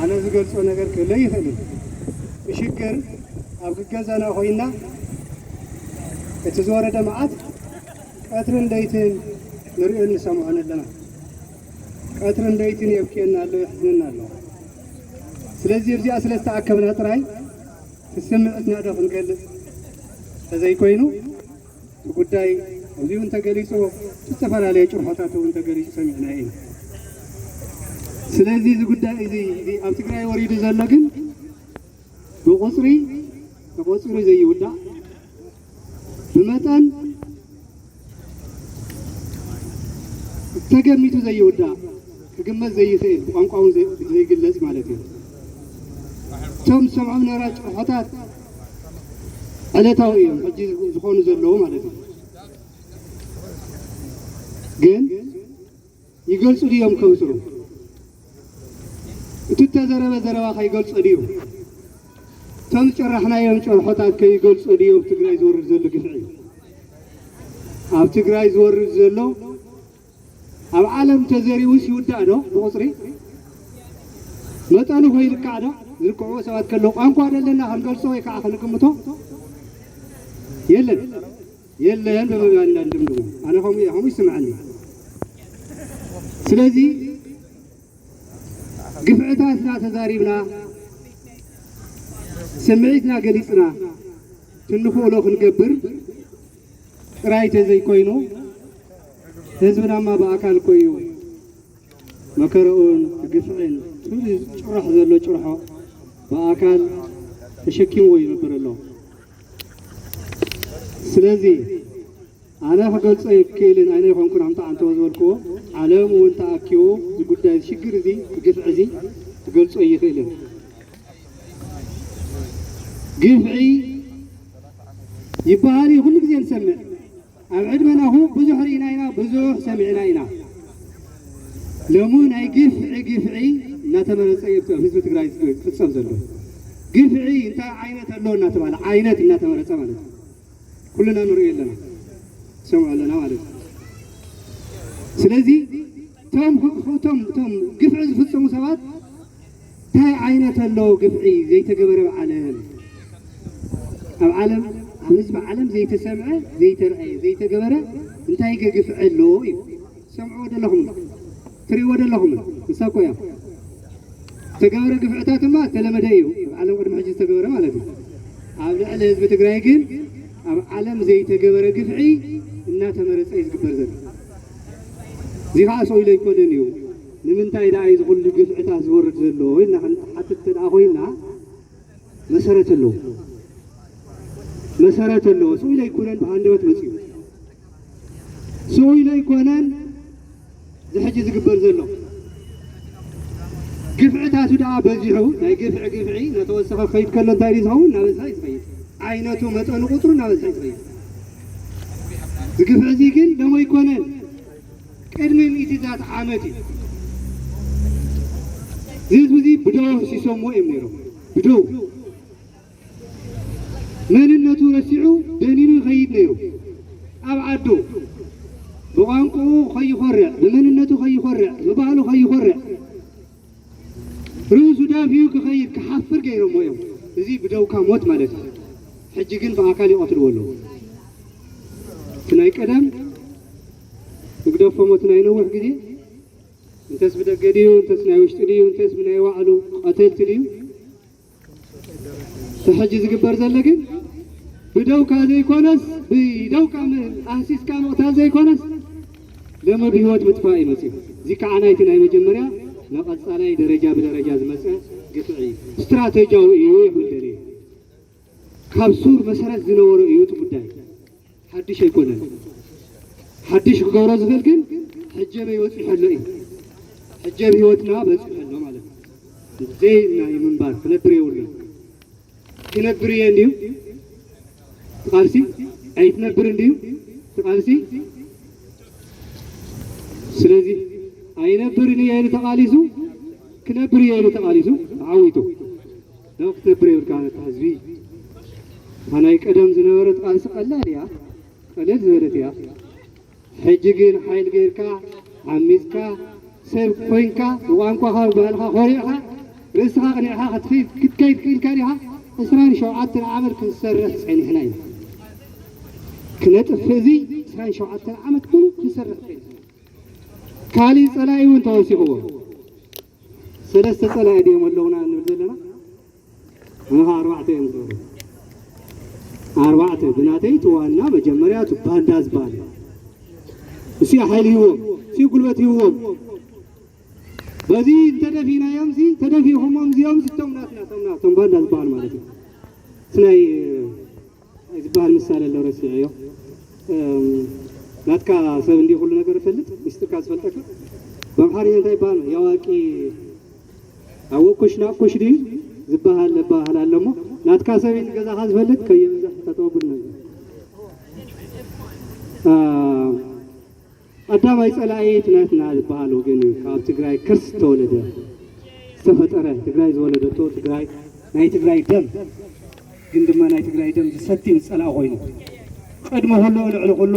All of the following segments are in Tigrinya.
ኣነ ዝገልጾ ነገር ክህለ ይኽእል እዩ። ብሽግር ኣብ ግገዛና ኮይና እቲ ዝወረደ መዓት ቀትርን ለይትን ንርእዮን ንሰምዖን ኣለና። ቀትርን ለይትን የብክየና ኣሎ፣ የሕዝነና ኣሎ። ስለዚ ኣብዚኣ ስለ ዝተኣከብና ጥራይ ስምዒትና ዶ ክንገልጽ ተዘይኮይኑ እቲ ጉዳይ ኣብዚ እውን ተገሊጹ፣ ዝተፈላለዩ ጭርሖታት እውን ተገሊጹ ሰሚዕና ኢና። ስለዚ እዚ ጉዳይ እዚ እዚ ኣብ ትግራይ ወሪዱ ዘሎ ግን ብቁጽሪ ተቆጺሩ ዘይውዳእ፣ ብመጠን ተገሚቱ ዘይውዳእ፣ ክግመት ዘይኽእል፣ ብቋንቋ እውን ዘይ-፣ ዘይግለጽ ማለት እዩ። እቶም ዝሰምዖም ነራ ጭርሖታት ዕለታዊ እዮም ሕጂ ዝኾኑ ዘለዉ ማለት እዩ። ግን ይገልጹ ድዮም ከብስሩ? እቲ እተዘረበ ዘረባ ከይገልጾ ድዩ? እቶም ዝጨራሕናዮም ጨርሖታት ከይገልጾ ድዩ ኣብ ትግራይ ዝወርድ ዘሎ ግፍዒ? ኣብ ትግራይ ዝወርድ ዘሎ ኣብ ዓለም ተዘሪቡስ ይውዳእ ዶ ብቁጽሪ? መጠኑ ከይልካዕ ዶ? ዝልክዕዎ ሰባት ከለዉ ቋንቋ ዶ ኣለና ክንገልጾ ወይ ከዓ ክንግምቶ? የለን። የለን ብምባል እንዳንድምድሞ ኣነ ከምኡ ከምኡ ይስምዐኒ። ስለዚ ግፍዕታትና ተዛሪብና ስምዒትና ገሊጽና ትንኽእሎ ክንገብር ጥራይ ተዘይኮይኑ ህዝብናማ ብኣካል ኮዩ መከረኡን ግፍዕን ኩሉ ጭራሕ ዘሎ ጭርሖ ብኣካል ተሸኪምዎ ይነብር ኣሎ። ስለዚ ኣነ ክገልጾ ይክእልን ኣነ ይኾንኩን ኣምታ ኣንተወ ዝበልክዎ ዓለም እውን ተኣኪቡ እዚ ጉዳይ እዚ ሽግር እዚ እቲ ግፍዒ እዚ ክገልጾ ይኽእልን። ግፍዒ ይበሃል እዩ ኩሉ ግዜ ንሰምዕ። ኣብ ዕድመናኹ ብዙሕ ርኢና ኢና፣ ብዙሕ ሰሚዕና ኢና። ሎሚ ናይ ግፍዒ ግፍዒ እናተመረጸ እዩ ኣብ ህዝቢ ትግራይ ዝፍጸም ዘሎ። ግፍዒ እንታይ ዓይነት ኣሎ እናተባለ ዓይነት እናተመረጸ ማለት እዩ። ኩልና ንሪኦ ኣለና፣ ንሰምዖ ኣለና ማለት እዩ። ስለዚ እቶም እቶም እቶም ግፍዒ ዝፍጸሙ ሰባት እንታይ ዓይነት ኣሎ ግፍዒ ዘይተገበረ ኣብ ዓለም? ኣብ ዓለም ኣብ ህዝቢ ዓለም ዘይተሰምዐ ዘይተረኣየ ዘይተገበረ እንታይ ገ ግፍዒ ኣሎ እዩ? ሰምዕዎ ደለኹም ትርእይዎ ደለኹም ንሳ እኮ እያ። ዝተገበረ ግፍዕታት ድማ ተለመደ እዩ ኣብ ዓለም ቅድሚ ሕጂ ዝተገበረ ማለት እዩ። ኣብ ልዕሊ ህዝቢ ትግራይ ግን ኣብ ዓለም ዘይተገበረ ግፍዒ እናተመረፀ እዩ ዝግበር ዘሎ። እዚ ከዓ ሰው ኢሎ ኣይኮነን እዩ። ንምንታይ ደኣ እዩ ዝኩሉ ግፍዕታት ዝወርድ ዘሎ ኢልና ክንሓትት እንተ ደኣ ኮይና መሰረት ኣለዎ። መሰረት ኣለዎ። ስኡ ኢለ ኣይኮነን ብሃንደበት መፅኡ። ስኡ ኢለ ኣይኮነን ዝሕጂ ዝግበር ዘሎ ግፍዕታቱ ደኣ በዚሑ ናይ ግፍዒ ግፍዒ እናተወሰኸ ክኸይድ ከሎ እንታይ ድዩ ዝኸውን? እናበዝሐ እዩ ዝኸይድ። ዓይነቱ መጠኑ ቁፅሩ እናበዝሐ እዩ ዝኸይድ። ዝግፍዒ እዚ ግን ደሞ ኣይኮነን። ቅድሚ ሚእትታት ዓመት እዩ። እዚ ህዝቢ እዚ ብደው ህሲሶምዎ እዮም ነይሮም። ብደው መንነቱ ረሲዑ ደኒኑ ይኸይድ ነይሩ። ኣብ ዓዱ ብቋንቋኡ ከይኾርዕ፣ ብመንነቱ ከይኾርዕ፣ ብባህሉ ከይኾርዕ፣ ርእሱ ደፊኡ ክኸይድ ክሓፍር ገይሮሞ እዮም። እዚ ብደውካ ሞት ማለት እዩ። ሕጂ ግን ብኣካል ይቐትልዎ ኣለዉ። እቲ ናይ ቀደም ንግደፎ ሞት ናይ ነዊሕ ግዜ እንተስ ብደገ ድዩ፣ እንተስ ናይ ውሽጢ ድዩ፣ እንተስ ብናይ ባዕሉ ቀተልቲ ድዩ፣ እቲ ሕጂ ዝግበር ዘሎ ግን ብደውካ ዘይኮነስ፣ ብደውካ ም-፣ ኣህሲስካ ምቕታል ዘይኮነስ፣ ሎሚ ብህይወት ምጥፋእ እዩ መፂኡ። እዚ ከዓ ናይቲ ናይ መጀመርያ ናብ ቀፃላይ ደረጃ ብደረጃ ዝመፀ ግፍዒ እዩ። ስትራቴጂያዊ እዩ ይብል ደልየ። ካብ ሱር መሰረት ዝነበሮ እዩ እቲ ጉዳይ። ሓድሽ ኣይኮነን። ሓድሽ ክገብሮ ዝኽእል ግን ሕጂ ኣበይ በፂሑ ኣሎ እዩ። ሕጂ ኣብ ህይወትና በፂሑ ኣሎ ማለት እዩ። ዘይና እዩ ምንባር ክነብር የብሉን። ክነብር እየ እንድዩ እቲ ቃልሲ ኣይትነብር እንድዩ እቲ ቃልሲ። ስለዚ ኣይነብርን እየ ኢሉ ተቓሊሱ ክነብር እየ ኢሉ ተቓሊሱ ተዓዊቱ። ዶ ክትነብር የብልካ ነታ ህዝቢ። እታ ናይ ቀደም ዝነበረት ቃልሲ ቀላል እያ፣ ቀለል ዝበለት እያ። ሕጂ ግን ሓይል ጌርካ ዓሚፅካ ሰብ ኮይንካ ብቋንቋኻ ብባህልኻ ኮሪዕካ ርእስኻ ቅኒዕኻ ክትከይድ ክትከይድ ክኢልካ ዲኻ? ዕስራን ሸውዓተን ዓመት ክንሰርሕ ጸኒሕና ኢና። ክነጥፍእ እዚ ዕስራን ሸውዓተን ዓመት ሙሉ ክንሰርሕ ጸኒሕና። ካሊእ ጸላኢ እውን ተወሲኽዎ። ሰለስተ ጸላኢ ድዮም ኣለውና እንብል ዘለና? ንኻ ኣርባዕተ እዮም ዝበሉ። ኣርባዕተ ብናተይ እቲ ዋና መጀመርያ እቲ ባንዳ ዝበሃል እዩ። እሱ ሓይሊ ይህዎም፣ እሱ ጉልበት ይህዎም። በዚ እንተደፊናዮም ሲ ተደፊኹሞም እዚኦም እቶም ናትና እቶም ናትና እቶም ባንዳ ዝበሃል ማለት እዩ። እቲ ናይ ናይ ዝበሃል ምሳሌ ኣሎ ረሲዐዮ። እም፣ ናትካ ሰብ እንዲ ኩሉ ነገር ይፈልጥ፣ ሚስጥርካ ዝፈልጠካ። ብኣምሓርኛ እንታይ ይበሃል? ያዋቂ ኣወቅኩሽ ናቅኩሽ ድዩ ዝበሃል ዝበሃል ኣሎ እሞ፣ ናትካ ሰብ እዩ ገዛኻ ዝፈልጥ፣ ከየብዝሕ ተተወጉድ ነገር። አ፣ ቀዳማይ ጸላኢ እቲ ናትና ዝበሃል ወገን እዩ። ካብ ትግራይ ከርስ ዝተወለደ፣ ዝተፈጠረ፣ ትግራይ ዝወለደቶ፣ ትግራይ፣ ናይ ትግራይ ደም፣ ግን ድማ ናይ ትግራይ ደም ዝሰቲ ምስ ጸላኢ ኮይኑ፣ ቅድሚ ኩሉ፣ ልዕሊ ኩሉ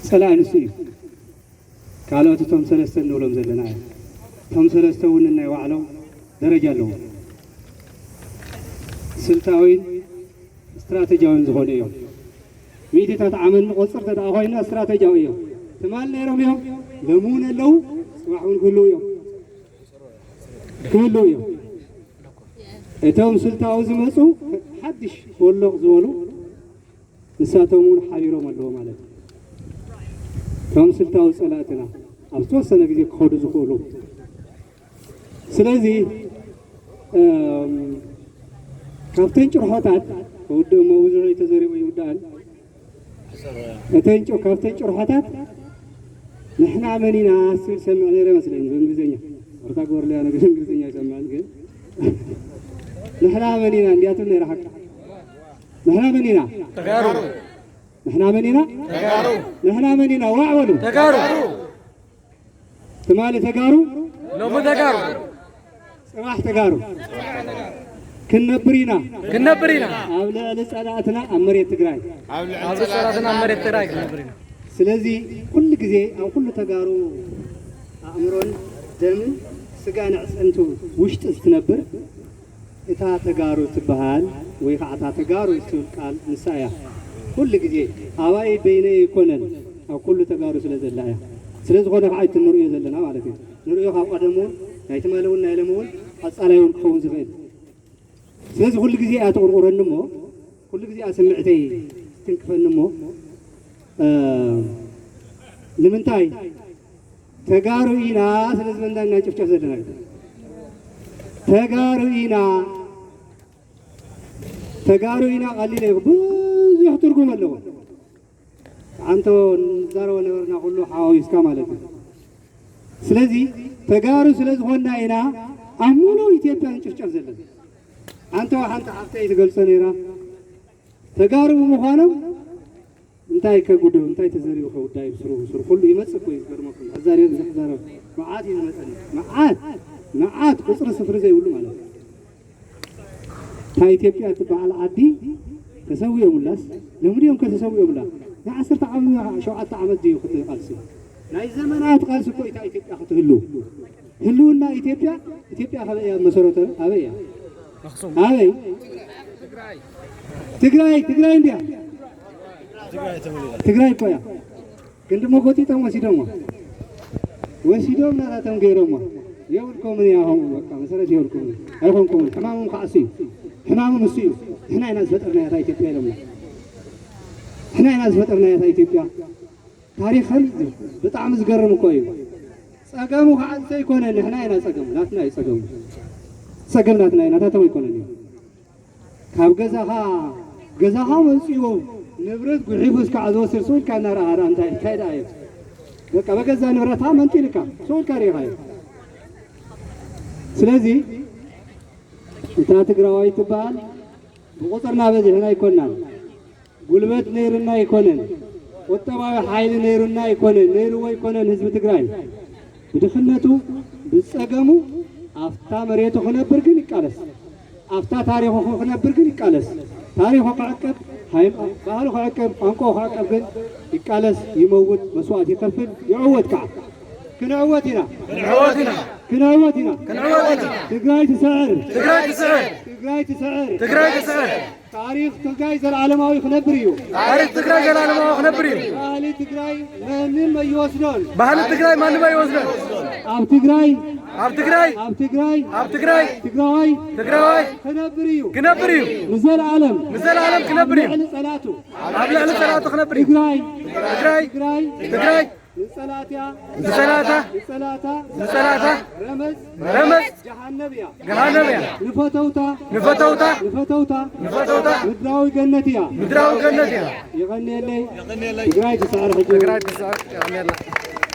ጸላኢ ንሱ እዩ። ካልኦት እቶም ሰለስተ እንብሎም ዘለና እዮም። እቶም ሰለስተ እውን ናይ ባዕሎም ደረጃ ኣለዎም። ስልታዊን ስትራተጂያዊን ዝኾኑ እዮም። ሚእቲታት ዓመት ንቆጽር እንተ ደኣ ኮይና ስትራተጂያዊ እዮም። ትማል ነይሮም እዮም፣ ሎሚ እውን ኣለዉ፣ ጽባሕ እውን ክህልዉ እዮም። ክህልዉ እዮም። እቶም ስልታዊ ዝመጹ ሓድሽ ወሎቕ ዝበሉ ንሳቶም እውን ሓቢሮም ኣለዉ ማለት እዩ። እቶም ስልታዊ ጸላእትና ኣብ ዝተወሰነ ግዜ ክኸዱ ዝኽእሉ። ስለዚ፣ እም፣ ካብተን ጭርሖታት ክውድእ እሞ ብዙሕ እዩ ተዘሪቡ ይውድኣል። እተን ጭ-፣ ካብተን ጭርሖታት ንሕና መን ኢና ዝብል ሰምዕ ነይረ መስለኒ ብእንግሊዝኛ። ይቅርታ ግበሩለይ ኣነ ግን እንግሊዝኛ ኣይሰምዕን ግን ንሕና መን ኢና እንዲያትም ነይረ ሓቂ። ንሕና መን ኢና? ተጋሩ። ንሕና መን ኢና? ተጋሩ። ንሕና መን ኢና? ዋዕ በሉ። ተጋሩ። ትማሊ ተጋሩ፣ ሎሚ ተጋሩ። ጽባሕ ተጋሩ ክንነብር ኢና። ክንነብር ኢና። ኣብ ልዕሊ ጸላእትና ኣብ መሬት ትግራይ። ኣብ ልዕሊ ጸላእትና ኣብ መሬት ትግራይ ክንነብር ኢና። ስለዚ ኩሉ ግዜ ኣብ ኩሉ ተጋሩ ኣእምሮን ደምን ስጋን ኣዕጽምቱ ውሽጢ ዝትነብር እታ ተጋሩ ትበሃል ወይ ከዓ እታ ተጋሩ እትብል ቃል ንሳ እያ። ኩሉ ግዜ ኣባይ በይነይ ኣይኮነን ኣብ ኩሉ ተጋሩ ስለ ዘላ እያ። ስለ ዝኾነ ከዓ እቲ ንርእዮ ዘለና ማለት እዩ። ንርእዮ ካብ ቀደም እውን ናይ ትማሊ እውን ናይ ሎሚ እውን ቀጻላይ እውን ክኸውን ዝኽእል። ስለዚ ኩሉ ግዜ እያ ተቑርቁረኒ እሞ ኩሉ ግዜ እያ ስምዕተይ ትንክፈኒ እሞ እ፣ ንምንታይ ተጋሩ ኢና ስለ ዝበልና ኢና ጭፍጨፍ ዘለና። ተጋሩ ኢና፣ ተጋሩ ኢና ቀሊል ኣይኮ-፣ ብዙሕ ትርጉም ኣለዎ። ኣንተ ንዛረቦ ነበርና ኩሉ ሓዋዊስካ ማለት እዩ። ስለዚ ተጋሩ ስለ ዝኾንና ኢና ኣብ ሙሉእ ኢትዮጵያ ንጭፍጨፍ ዘለና። ኣንተ ሓንቲ ሓፍተይ ትገልጾ ነይራ። ተጋሩ ብምዃኖም እንታይ ከጉድኡ፣ እንታይ ተዘሪቡ ከውዳእ ብስሩ፣ ብስሩ ኩሉ ይመጽእ እኮ እዩ። ዝገርመኩም፣ ሕዛር እዮም ዝዛረብ። መዓት እዩ ዝመጸኒ። መዓት፣ መዓት ቁጽሪ ስፍሪ ዘይብሉ ማለት እዩ። እታ ኢትዮጵያ እትበዓል ዓዲ ተሰዊኦሙላስ፣ ሎሚ ድዮም ከተሰዊኦሙላ? ንዓሰርተ ዓመት፣ ሸውዓተ ዓመት ድዩ ክትቃልሲ? ናይ ዘመናት ቃልሲ እኮ እታ ኢትዮጵያ ክትህሉ። ህልውና ኢትዮጵያ፣ ኢትዮጵያ ካበይ እያ መሰረተ? ኣበይ እያ? ኣበይ? ትግራይ፣ ትግራይ እንድያ። ትግራይ እኮ እያ። ግን ድማ ጎቲቶም ወሲዶሞ። ወሲዶም ናታቶም ገይሮሞ። የብልኩምን እያ ኸምኡ በቃ መሰረት የብልኩምን። ኣይኾንኩምን። ሕማሞም ከዓ እሱ እዩ። ሕማሞም እሱ እዩ። ንሕና ኢና ዝፈጠርናያ እታ ኢትዮጵያ ኢሎምና። ንሕና ኢና ዝፈጠርናያ እታ ኢትዮጵያ። ታሪኽን ብጣዕሚ ዝገርም እኮ እዩ። ጸገሙ ከዓ እንተይኮነ ንሕና ኢና ጸገሙ፣ ናትና እዩ ጸገሙ። ጸገም ናትና እዩ፣ ናታቶም ኣይኮነን እዩ። ካብ ገዛኻ፣ ገዛኻ መንጽዎ ንብረት ጉሒፉ እስካዕ ዝወስድ ስቕ ኢልካ እናረኣኻ ደኣ እንታይ፣ እንታይ ደኣ እዩ? በቃ በገዛ ንብረትካ መንጢልካ ስቕ ኢልካ ርኢኻዮ። ስለዚ እታ ትግራዋይ ትበሃል ብቁጽር እናበዝሕና ኣይኮናን። ጉልበት ነይሩና ኣይኮነን፣ ቁጠባዊ ሓይሊ ነይሩና ኣይኮነን፣ ነይርዎ ኣይኮነን ህዝቢ ትግራይ። ብድኽነቱ፣ ብጸገሙ፣ ኣብታ መሬቱ ክነብር ግን ይቃለስ። ኣብታ ታሪኹ ክነብር ግን ይቃለስ። ታሪኹ ክዕቀብ፣ ሃይማ-፣ ባህሉ ክዕቀብ፣ ቋንቋኡ ክዕቀብ ግን ይቃለስ፣ ይመውት፣ መስዋእቲ ይኸፍል፣ ይዕወት ከዓ። ክንዕወት ኢና። ክንዕወት ኢና። ክንዕወት ኢና። ክንዕወት ኢና። ትግራይ ትስዕር። ትግራይ ትስዕር። ትግራይ ትስዕር። ትግራይ ትስዕር። ታሪኽ ትግራይ ዘለዓለማዊ ክነብር እዩ። ታሪኽ ትግራይ ዘለዓለማዊ ክነብር እዩ። ባህሊ ትግራይ ማንም ኣይወስዶን። ባህሊ ትግራይ ማንም ኣይወስዶን። ኣብ ትግራይ ኣብ ትግራይ ኣብ ትግራይ ኣብ ትግራይ ትግራዋይ ትግራዋይ ክነብር እዩ። ክነብር እዩ። ንዘለዓለም ንዘለዓለም ክነብር እዩ። ልዕሊ ጸላቱ ኣብ ልዕሊ ጸላቱ ክነብር እዩ። ትግራይ ትግራይ ትግራይ ትግራይ ንጸላትያ ንጸላታ ንጸላታ ንጸላታ ረመዝ ረመዝ ጀሃነብ እያ። ገሃነብ እያ። ንፈተውታ ንፈተውታ ንፈተውታ ንፈተውታ ምድራዊ ገነት እያ። ምድራዊ ገነት እያ። የቐንየለይ። ትግራይ ትስዕር። ሕጂ ትግራይ ትስዕር። የቐንየልና።